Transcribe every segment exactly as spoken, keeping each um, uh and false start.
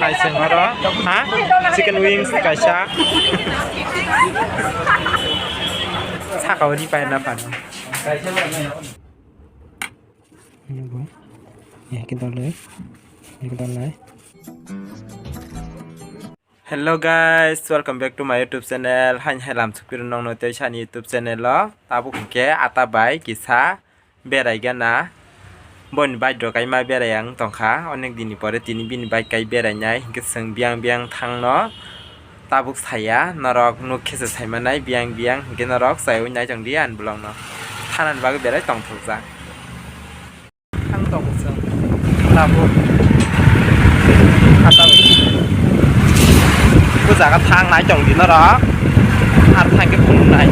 Laiseng oro, ha? Chicken wings kaisa. Saka o ri pai na phan. Hello guys, welcome back to my YouTube channel. Hain hai lam sukpiro nongno tei sani YouTube channel o. Tabuk hwnkhe ata bai kisa berai gana. Boni bike rok kaima berai ang tongkha. Onek dini pore tini bini bike kai berai nai. Hwnkhe chwng biyang biyang thangno. Tabuk saya, norok nuk khe se sai manai, biyang biyang, hwnkhe norok chayui nai tong di ani vlog no. Thanani bagwi belai tongthokjak. Thang tongo chwng. Tabuk. Ata. Bu jaga thang nai tong di norok. Ar thang khe phunuk nai.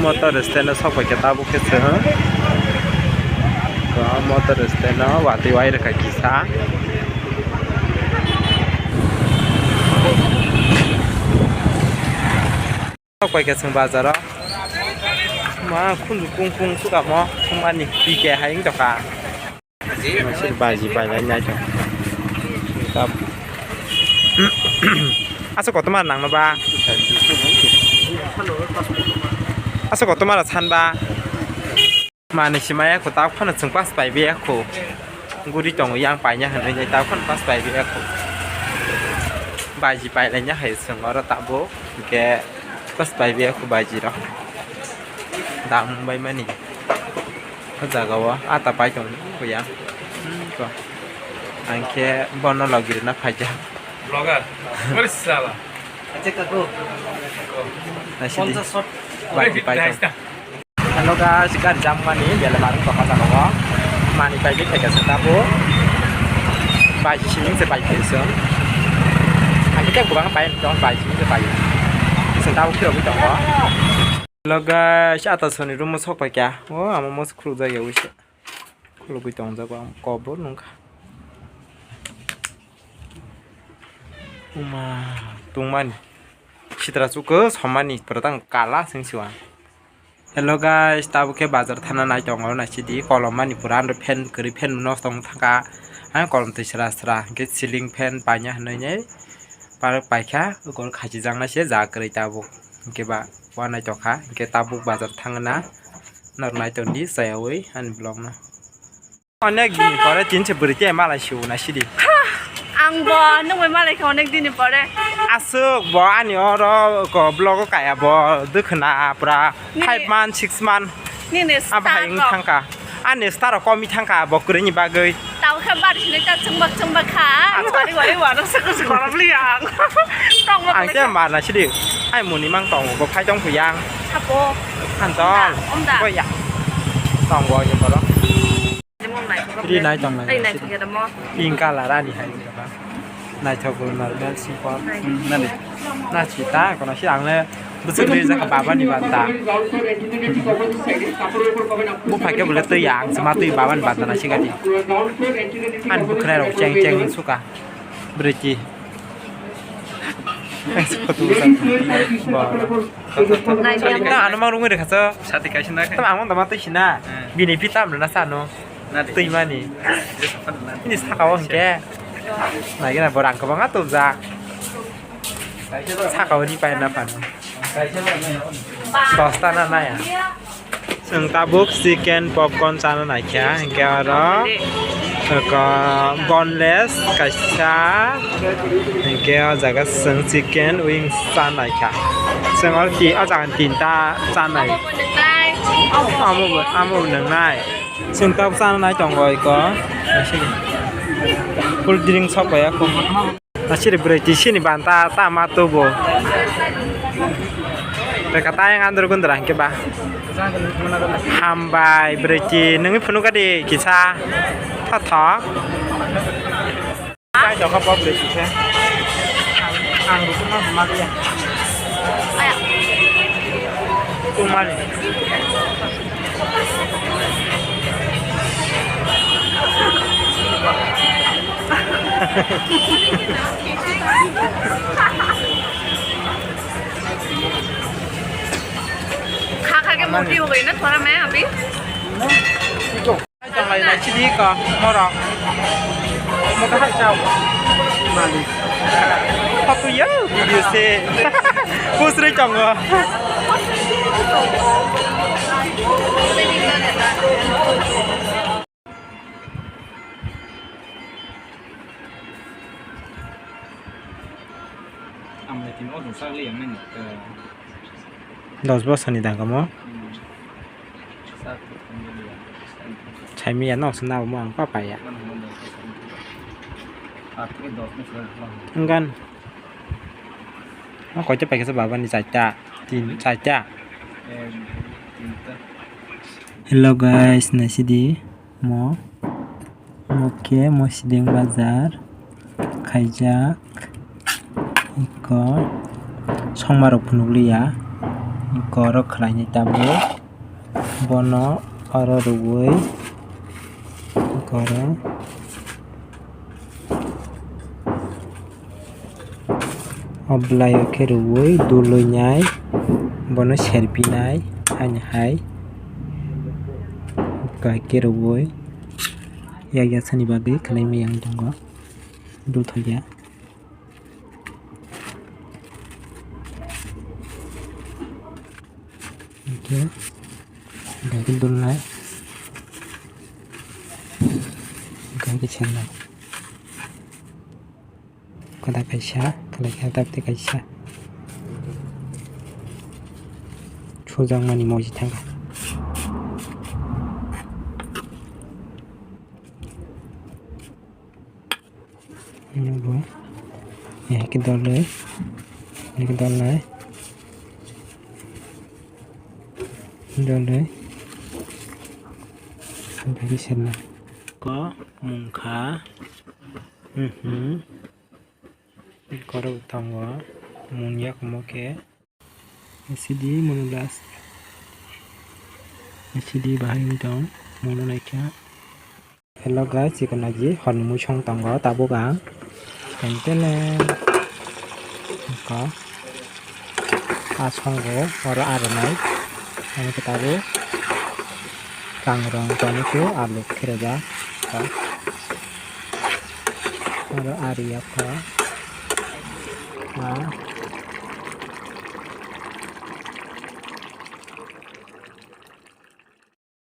Motor stand o sok pai khe tabuk khe chwng. Ko motor stand o watwi wai rwkha kisa. Sok pai khe chwng bazar o. Ma khunju kung kung sukamo thumani P K hai wng tokha. Baji bai lai nai tong. Asa kotomar nangno ba? Asa kotomar san ba? Mani simaya ko ta phano chwng pass pai be ko. Guri tongo yang paina hwnwi nai ta phano pass pai be ko. Baji pai lai nya hai chwng oro tabuk. Hwnkhe pass pai be ko baji rok. Dam bai mani. O jaga o ata pai tong buya. Hmm, ko. Ang khe bono logi rwna phaikha. Vlogger. Oi sala. Acha kaku. Naisidi. Ponchas shot. Bai pai tong. Hello guys, gari jam mani bele marung tokha jaga o. Mani pai di phaikha se tabu. Bai sini se bai khe se. Ang khe bubang pai tong bai sini se bai. Se tabu khiro bi tongo. Hello guys, ata soni room o sok pai kha. O, amo mos khuluk jak ya wisa. Khulugwi tong jago ang kobor nung kha. Uma, tungmani. Sitra chuko somani pura tang kala sing siwa. Hello guys, tabuk khe bazar thana nai tongo naisidi kolom mani pura andro fan kwrwi fan no tong thangkha. Ang kolom twi sra sra hwnkhe ceiling fan paina hwnwi nai park paikha, ukol khachijak nai se ja kwrwi tabuk. Hwnkhe ba. Wa naitokha, hwnkhe tabuk bazar thangna norok naitok di chayawi ani vlog no. Onek din pore tin se bwrwi tei malai siwo naisidi. Ang bo nung bai malai kha onek din ni pore. Aswk bo ani oro ko vlog o kaya bo dwkhwna pura Nini five month, six month. Nini abo hai star wng rok. Thangkha. Ani star rok komi thangkha bo kwrwini bagwi. Tao khe bari sini ta chwngba chwngba kha. Acha. Bari wari wano saka saka rok li ang. Tong ma Ang khe khe. Marna sidi. Ai muni mang tong bo phai tong phuyang. Sabo. Antol. Omda, omda. Boya. Tong bo ni boro. Ri nai tong nai. Ri nai thok ya mo. Pink color ani hai. Naithok bo normal simple. Hmm, nani? Na si ta, kono si ang le bwswk rwi jak baba ni banta. Buphai khe bole twi ya, ang se ma twi baba ni banta na si gati. Ani bwkhwnai rok cheng cheng suka. Bwrwi ti. Ang se photo bwsa. Ba. Nai dia. Ta ano mang rungwi rwkha so. Sati kaisa na. Ta ang mang da ma twi sina. Hmm. Bini pi tam rwna sa no. Nadi. Twimani. Nadi. Ini saka o hingke. Nai gana borang kwbangma tubjak. Saka o ri pai na phan. Dosta na naya. Chwng tabuk chicken popcorn chana naikha, hingke oro, eko, boneless kaisa, hingke o jaga chwng chicken wings chana naikha. Chwng oro ti-, o jaga tinta chanai. Amo bo, amo bo nwngnai. Chwng tabuk chana nai tongo eko. Cool drink sok bai ya kho. Asiri bwrwi tisini banta tama tubo. Reka tayang andro gundra hingke ba. Hambai bwrwi ti nungwi phunukadi kisa. Tha tha. Chai tokha pop de sise. Ang, ang rukuma huma dia. Aya. Tumani. Kha kha ke moti ho gayi na thora main abhi. Tonglai nai sidi ko morok. Moto hai chao. Malik. Photo ya, video se. Post roi tongo. Dos bosor ni dagamo. Saimaya nok se nabo mo ang papa ya. Enggan. O koita paikha baba ni chaita, tin, chaita. Hello guys, naisidi mo, mo khe mo sideng bazar khaijak, iko songmarok phunukliya, iko oro khlainai tabuk, bono oro rwui, iko oro. O bwlai o khe rwui dului nai, bono serpinai, haini hai bai khe rwui yak yaksani bagwi khlai maya wng tongo, dul thokya. Hingke, hingke dulnai. Hingke senai. Koda kaisa, koda kaisa, tabte kaisa. Sujakmani moji thangkha. Ini bo. Ya, ke dol deh. Ini ke dol deh. Dol deh. Sampai di sana. Ko mungkha. Mhm. Koro tongo. Mungya kumo ke. Sidi mono last. Sidi bahai wng tong, mono naikha. Hello guys, chikon naji horni mui song tongo tabuk ang. Tentele. Ko. A songo oro aronai. Ani ke tabuk. Kangrong toni ke alu khereba. Ko. Oro ari ya ko. A.